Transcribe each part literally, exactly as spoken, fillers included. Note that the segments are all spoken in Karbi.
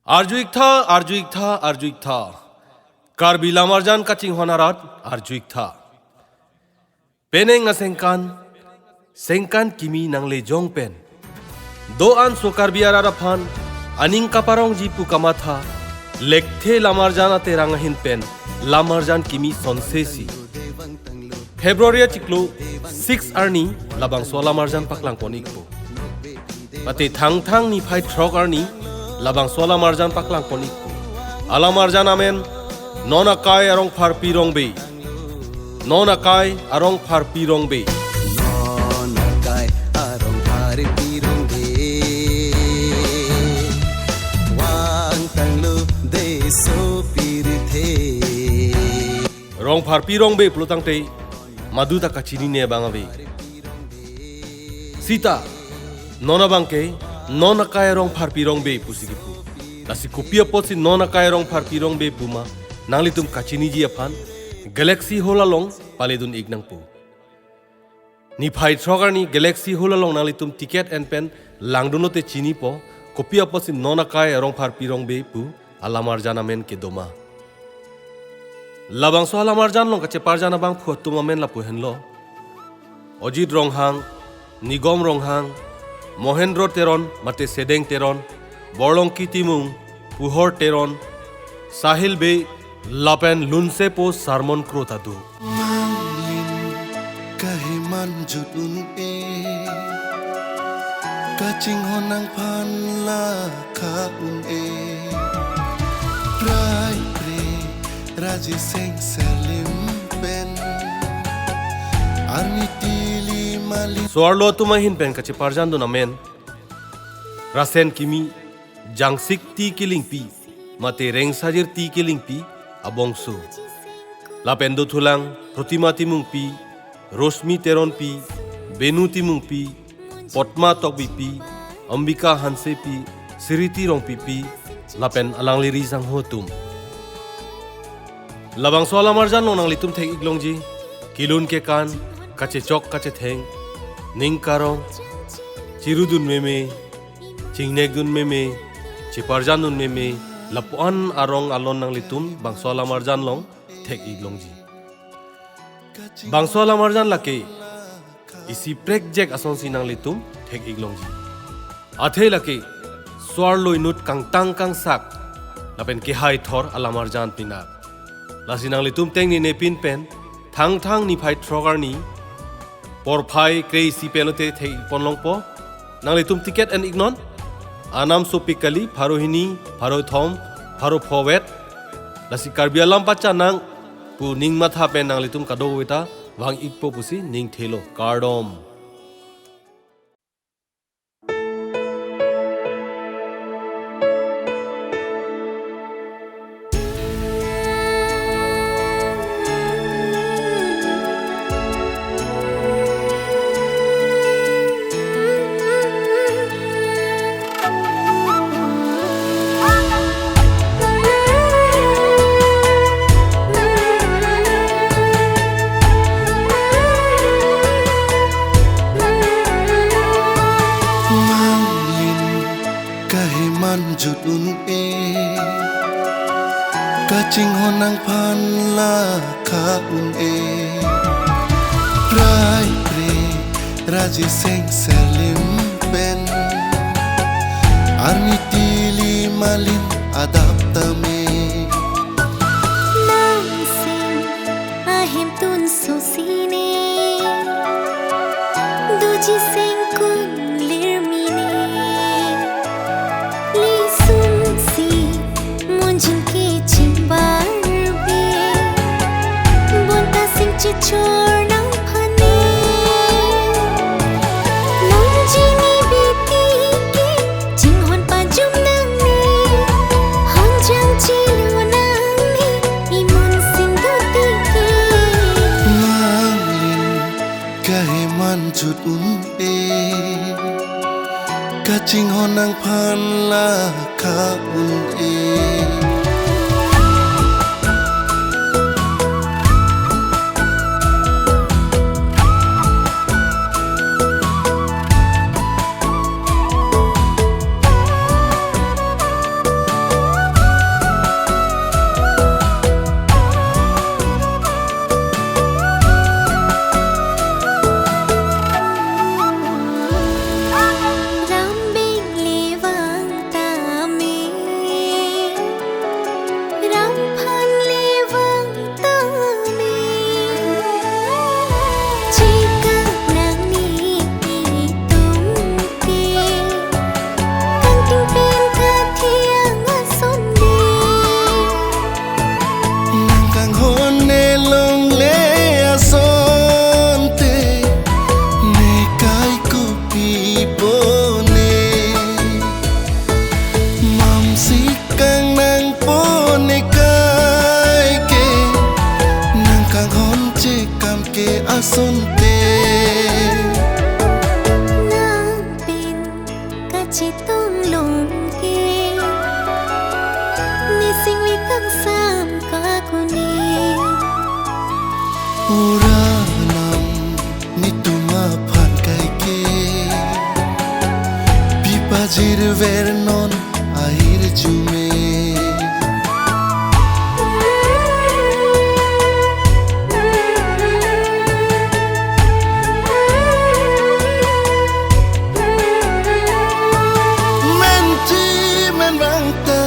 Arju-iktha, arju-iktha, arju-iktha. Karbi Lamarjan kachinghon arat, arju-iktha. Penang asengkan, sengkan kimi nanglejong pen, do-an so Karbi arat aphan aning kaparongji pu kamatha, lekthe Lamarjan aterang ahin pen Lamarjan kimi sonsesi. February achiklo six arni labangso Lamarjan paklangpon-ikpo. Mate Thangthang niphai throk arni labangso Lamarjan paklangpon-ikpo. Alamarjan amen, Non Akai Arongpharpi Rongbe. Non Akai Arongpharpi Rongbe. Non Akai Arongpharpi Rongbe. Vangtanglo de sopirthe. Rongpharpi Rongbe pulo tangte, madu ta kachinine abang ave. Sita, non abangke, Non Akai Arongpharpi Rongbe pusi kipu. Lasi kopi apotsi Non Akai Arongpharpi Rongbe puma, nanglitum kachiniji aphan, Galaxy Hall along paledun-ik nangpo. Niphai throk arni Galaxy Hall along nanglitum ticket en pen langdunlote chinipo, kopi apotsi Non Akai Arongpharpi Rongbe pu alamarjan amen kedoma. Labangso alamarjan along kacheparjan abangphu atum amen lapu henlo: Ojit Ronghang, Nigom Ronghang, Mohendro Teron mate Sedeng Teron, Borlongki Timung, Puhor Teron, Sahil Bey, lapen lunsepo Sarmon Kro ta do. Manglim kaheman jut un-e, kachinghon nangphan la kha un-e. Prai pre raji seng selim pen, arni tili mali. So-arlo atum ahin pen kacheparjandun amen: Rasen Kimi, Jangsik Ti Kelingpi mate Rengsajir Ti Kelingpi abongso. Lapen dothulang Protima Timungpi, Rosmi Teronpi, Benu Timungpi, Potma Tokbipi, Ambika Hansepi, Siriti Rongpipi, lapen alangli ri sangho atum. Labangso alamarjan along nanglitum thek-ik longji kelun kekan, kachechok kachetheng, ning karong, chirudun meme, chingnekdun meme, cheparjandun meme, lapuan arong alon nanglitum bangso alamarjan along thek-ik longji. Bangso alamarjan lake isi prekjek asonsi nanglitum thek-ik longji. Athe lake so-arlo inut kangtang kangsak lapen kehai thor alamarjan pinak. Lasi nanglitum tengnine pinpen Thangthang niphai throk arni porphai kre-isi pen lote thek-ikpon longpo. Nanglitum ticket en-iknon. Anam sopik kali, pharo hini, pharo thom, pharo pho vet. Lasi Karbi alam pachanang pu ning matha pen nanglitum kadokave ta vang-ikpo pusi ning thelo. Kardom. Manglim kaheman jut un-e, kachinghon nangphan la kha un-e. Prai pre raji seng selim pen, arni tili malin adap tame. Nang sing ahemtun sosine, doji sengkun lir mine. Lisungsi monjin kechimbar be, bonta sing chechor nangphan ne. Monjin ibiti ke chinghon pajum nangne, honjang chilo nangne, imon sing dotike. Manglim kaheman jut un-e, kachinghon nangphan la kha un-e. sunte. Nang pen kachetong longke, nesingve kangsam kakuni. Ura nang netum aphan kaike, pi pajirver non ahirjume. Menti menvang ta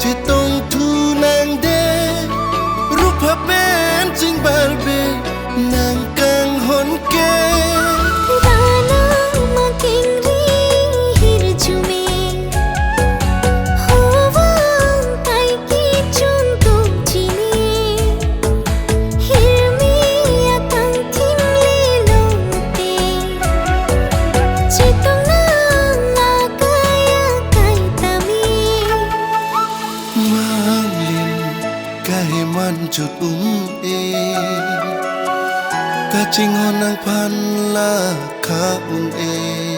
chetong thu nang de, rup ha pen chingbarbe nang kanghon ke. Danang makingri hirjume, hovang kaike chungtung chini, hirmi akangthim lelongte, chetong nang akai akai tame. Manglin kaheman chot un-e, kachinghon nangphan la kha un-e.